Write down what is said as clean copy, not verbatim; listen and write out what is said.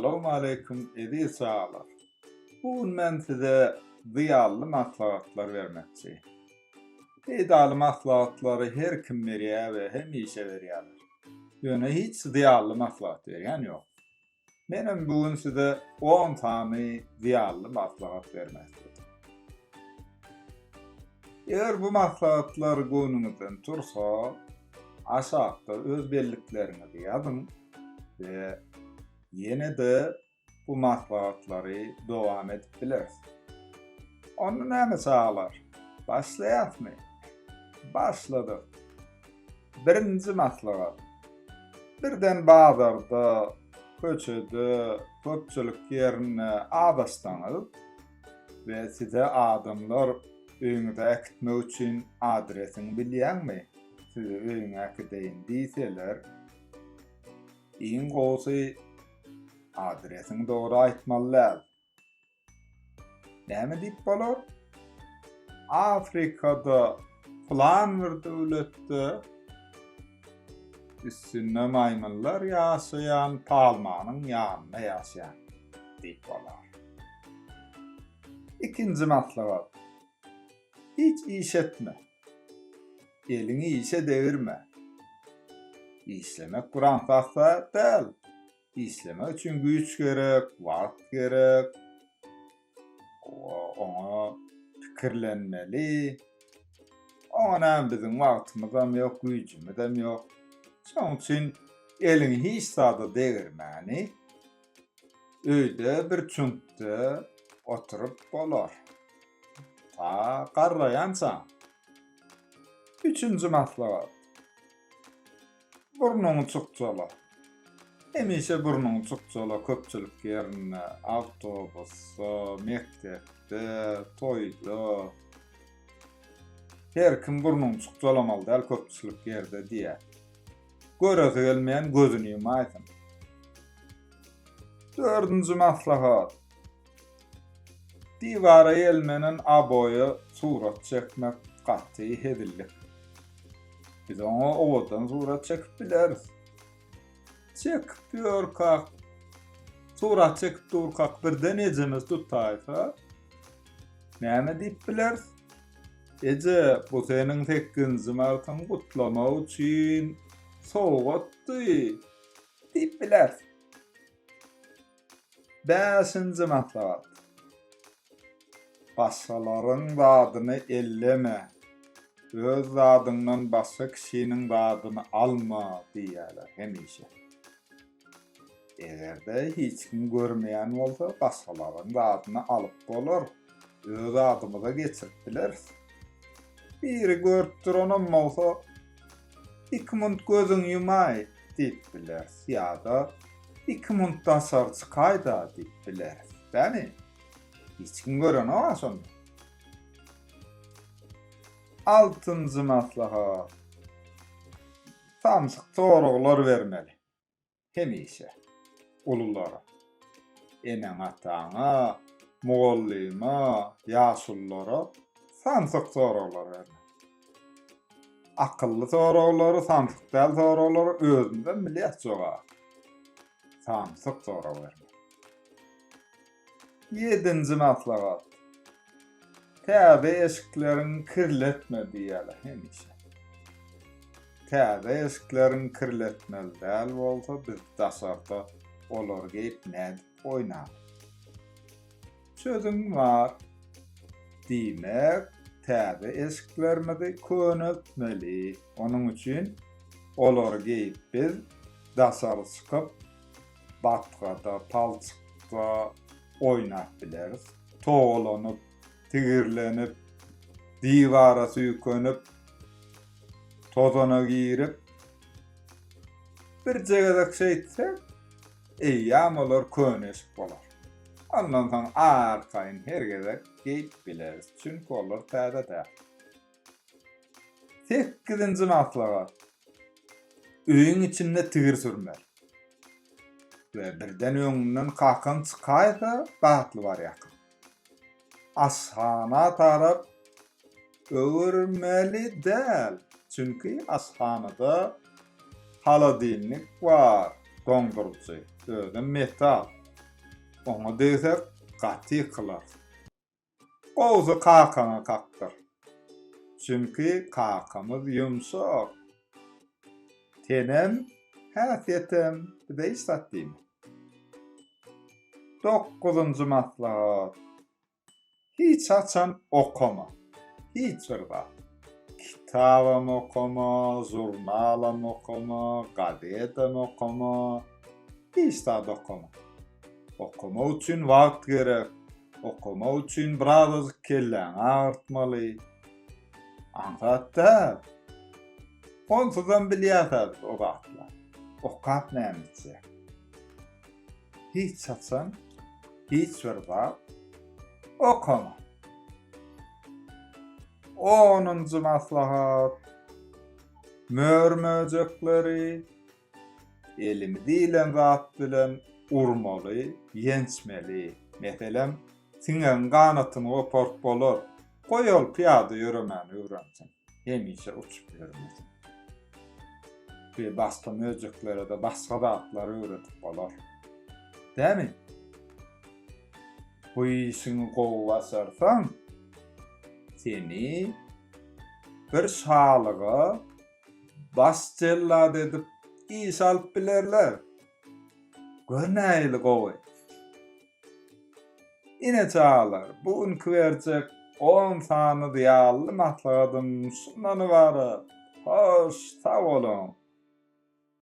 Salowmaleýkim eziz çagalar. Bu gün men size zyýanly maslahatlar bermekçi. Peýdaly maslahatlary her kim berýär we hemişe berýärler. Ýöne hiç zyýanly maslahat berýän ýok. Menem bu gün size on sany zyýanly maslahat bermek isledim. Eger bu maslahatlar göwnüňizden tursa, aşakda öz bellikleriňizi ýazyň we ýene-de bu maslahatlary dowam edip bileris. Onda näme çagalar, başlaýasmy? Başladyk. Birinji maslahat. Birden bazarda, köçede, köpçülik ýerinde azaşsaňyz we size adamlar öýüňize äkitmek üçin adresiňi bilýäňmi, sizi öýüňe äkideýin diýseler, iň gowusy adresiňi dogry aýtmaly däl. Näme diýip bolar? Afrikada pylan bir döwletde üstünde maýmynlar ýaşaýan palmanyň ýanynda ýaşaýan diýip bolar. Ikinji maslahat. Hiç iş etme. Eliňi işe degirme. Işlemek bir aňsat zat däl. Işlemek üçin güýç gerek, wagt gerek. Oňa pikirlenmeli. Oňa näme biziň wagtymyzam ýok, güýjümizem ýok. Şonuň üçin eliňi hiç zada degirmäni öýde bir çüňkde oturyp bolar. Ta garraýançaň. Üçünji maslahat. Burnuňy çukjala. Hemişe burnuňy çukjala köpçülik ýerinde, awtobusda, mekdepde, toýda. Her kim burnuňy çukjalamaly däl köpçülik ýerde diýýär. Göresi gelmeýän gözüni ýumaýsyn. Dördünji maslahat. Diwara ýelmenen oboýa surat çekmek gaty hezillik. Biz oňa owadan surat çekip bileris. Çekip ýörkak, surat çekip durkak birden ejemiz tutaýsa, näme diýip bileris? Eje, bu seniň sekizinji martyňy gutlamak üçin sowgatdy diýip bileris. Bäşinji maslahat. Başgalaryň zadyny elleme, öz zadyňdan başga kişiniň zadyny alma diýýärler hemişe. Eger-de hiç kim görmeýän bolsa, başgalaryň zadyny alyp bolar, öz zadymyza geçirip bileris. Biri görüp duranam bolsa, Iki munt gözüňi ýumaý diýip bileris ýa-da Iki munt daşary çykaý-da diýip bileris. Dämi? Hiç kim görenok-a şonda. Altynjy maslahat. Samsyk soraglar bermeli. Hemişe ululara, eneň-ataňa, mugallyma, ýaşululara samsyk soraglar berme. Akylly soraglary, samsyk däl soraglary özümizem bilýäs jogaby. Samsyk sorag berme. Ýedinji maslahat. Täze eşikleriňi kirletme diýýärler hemişe. Täze eşikleriňi kirletmeli däl bolsa biz daşarda olary geýip nädip oýnaly? Çözüm bar. Diýmek, täze eşiklerimizi köneltmeli. Onuň üçin olary geýip biz daşary çykyp batgada, palçykda oýnap bileris. Togalanyp, tigirlenip, diwara süýkenip, tozana girip, birje gezek şeýtsek, eýýäm olar köne eşik bolar. Ondan soň arkaýyn her gezek geýip bileris, çünki olar täze däl. Sekizinji maslahat. Öýüň içinde tigir sürmeli. We birden öňüňden kakaň çykaýsa batly barýarkaň. Aşhana tarap öwürmeli däl. Çünki aşhanada holodilnik bar, doňduryjy, özem metal. Oňa degsek gaty ýykylarys. Gowusy kakaňa kakdyr. Çünki kakamyz ýumşak. Senem, häsiýetem bize hiç zat diýme. Dokuzynjy maslahat. Hiç haçan okama. Hiç bir zat. Kitabam okama, žurnalam okama, gazetem okama. Hiç zat okama. Okamak üçin wagt gerek. Okamak üçin birazajyk kelläňi agyrtmaly. Aňsat däl. Onsuzam bilýäs-ä biz o zatlary. Okap näme etjek? Hiç haçan hiç bir zat okama. Onunjy maslahat. Mör-möjekleri elimiz ilen zat bilen urmaly, ýençmeli. Meselem, siňegiň ganatyny goparyp bolar. Goý ol pyýada ýöremäni öwrensin. Hemişe uçup ýörmesin. We başga möjeklere-de başga zatlary öwredip bolar. Dämi? Bu işiňi gowy başarsaň, seni bir şalyga baş jellat edip işe alyp bilerler. Gör nähili gowy. Ine çagalar, bu günki berjek on sany zyýanly maslahatym şundan ybarat. Hoş, sag boluň!